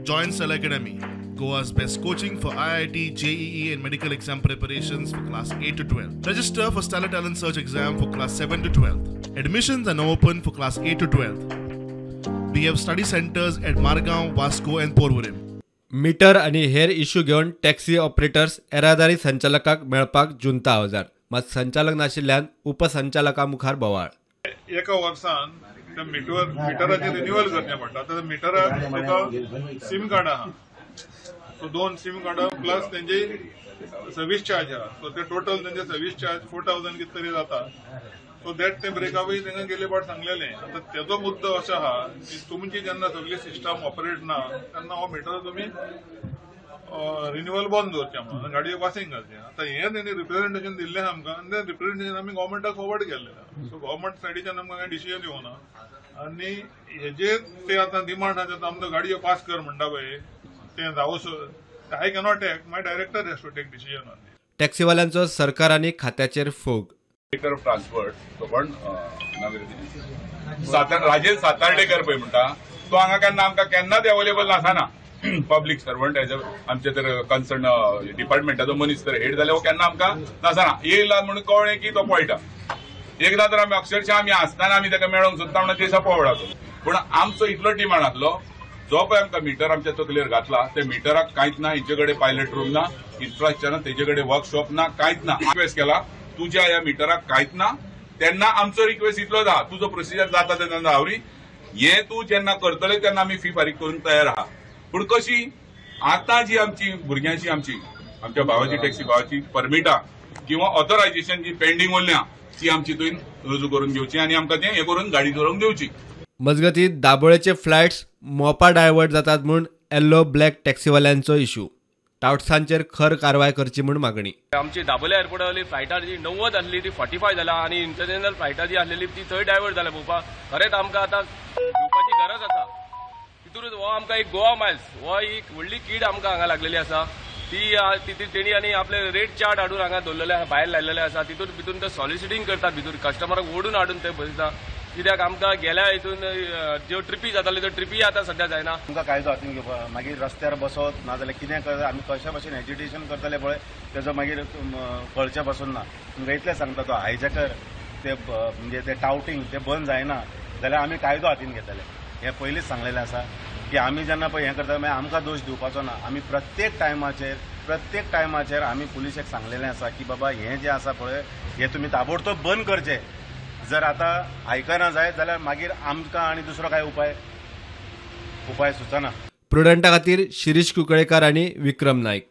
Join Stellar Academy, Goa's best coaching for IIT, JEE and medical exam preparations for class 8 to 12. Register for Stellar Talent Search exam for class 7 to 12. Admissions are now open for class 8 to 12. We have study centers at Margao, Vasco and Porvorim. Meter आनी हेर issue घेवन taxi operators येरादारी संचालकाक मेळपाक जुंता अवजार, मात संचालक नाशिल्ल्यान उपसंचालका मुखार बोवाळ. एका वर्सान त्या मिटराचें रिन्युअल करचें पडटा. आतां मिटराक तुका सीम कार्ड आहा, सो 2 सिम कार्डां प्लस तेंची सर्वीस चार्ज आहा, सो ते टोटल तेंचे सर्वीस चार्ज 4000 कितें तरी जाता. सो that ते ब्रेकअपूय तांकां गेले फावट सांगलेलें. आतां तेजो मुद्दो असो आहा की तुमची जेन्ना सगळी सिस्टम ऑपरेट ना तेन्ना हो मिटर तुमी रिन्युअल बंद दवरचें म्हणून गाडयेक वासींग घालचें. आतां हें तेणी रिप्रेझेंटेशन दिल्लें आहा आमकां आनी तें रिप्रेझेंटेशन आमी गव्हर्मेंटाक फॉरवर्ड केल्लें आहा. सो गव्हर्मेंट सायडीच्यान आमकां कांय डिसिजन येवना आनी हेजेर ते आतां डिमांड आहा, आमकां गाडयो पास कर म्हणटा पळय तें जावं. I cannot take, my director has to take decision on it. टॅक्सीवाल्यांचो सरकार आनी खात्याचेर फोग. ऑफ ट्रान्सपोर्ट तो कोण राजेश सातार्डेकर पळय म्हणटा तो हांगा केन्ना आमकां केन्नाच अवेलेबल नासना. पब्लीक सर्वंट एज आमचे तर कन्सर्न डिपार्टमेंटाचो मनीस तर हेड जाल्यार हो केन्ना आमकां नासना. येयला म्हणून कळ्ळें की तो पळटा. एकदां तर आमी अक्षरशः आमी आसतना आमी ताका मेळोंक सोदता म्हणून दिसा पवळा. पूण आमचो इतलो डिमांड आसलो जो पळय आमकां मिटर आमच्या तकलेर घातला ते मिटराक कांयच ना, हेचे कडेन पायलट रूम ना, इन्फ्रास्ट्रक्चर ना, तेजे कडेन वर्कशॉप ना, कांयच ना. रिक्वेस्ट केला तुज्या ह्या मिटराक कांयच ना, तेन्ना आमचो रिक्वेस्ट इतलो आहा तुजो प्रोसिजर जाता तेन्ना आवरी हें तूं जेन्ना करतले तेन्ना आमी फी फारीक करूंक तयार आहा. पूण कशी आतां जी आमची भुरग्यांची आमची आमच्या भावाची टॅक्सी भावाची परमिटां किंवा ऑथोरायझेशन जी पेंडींग उरल्या ती आमची तुवें रुजू करून घेवची आनी आमकां तें हें करून गाडी चलोवंक दिवची. मजगतीं दाबोळेचे फ्लायट्स मोपा डायवर्ट जातात म्हूण येल्लो ब्लॅक टॅक्सीवाल्यांचो इश्यू, टावट्सांचेर खर कारवाय करची म्हूण मागणी. आमची दाबोळे एअरपोर्टावयली फ्लायटां जी 90 आसली ती 45 जाला आनी इंटरनॅशनल फ्लायटां जी आसलेली ती थंय डायवर्ट जाल्या. पळोवपाक खरेंच आमकां आतां घेवपाची गरज आसा. तितूनच हो आमकां एक गोवा मायल्स हो एक व्हडली कीड आमकां हांगा लागलेली आसा. ती तेणी आनी आपले रेट चार्ट हाडून हांगा दवरलेले आसा, भायर लायलेले आसा. तितून भितून ते सॉलिसिटींग करतात, भितून कस्टमराक ओडून हाडून ते बसयता. कित्याक आमकां गेल्या हितून ज्यो ट्रिपी जाताल्यो त्यो ट्रिपी आतां सद्या जायना. आमकां कायदो हातीन घेवपा मागीर रस्त्यार बसत नाजाल्यार कितें करत आमी कशा भशेन एजिटेशन करतले पळय तेजो मागीर कळचे पासून ना. तुमकां इतलें सांगता तो हायजॅकर ते म्हणजे ते टावटींग ते बंद जायना जाल्यार आमी कायदो हातीन घेतले. हें पयलींच सांगलेलें आसा की आमी जेन्ना पळय हें करता मागीर आमकां दोश दिवपाचो ना. आमी प्रत्येक टायमाचेर आमी पुलिशेक सांगलेलें आसा की बाबा हें जें आसा पळय हें तुमी ताबडतोब बंद करचें. जर आतां आयकना जायत जाल्यार मागीर आमकां आनी दुसरो कांय उपाय सुचना. प्रुडंटा खातीर शिरीष कुंकळेकर आनी विक्रम नायक.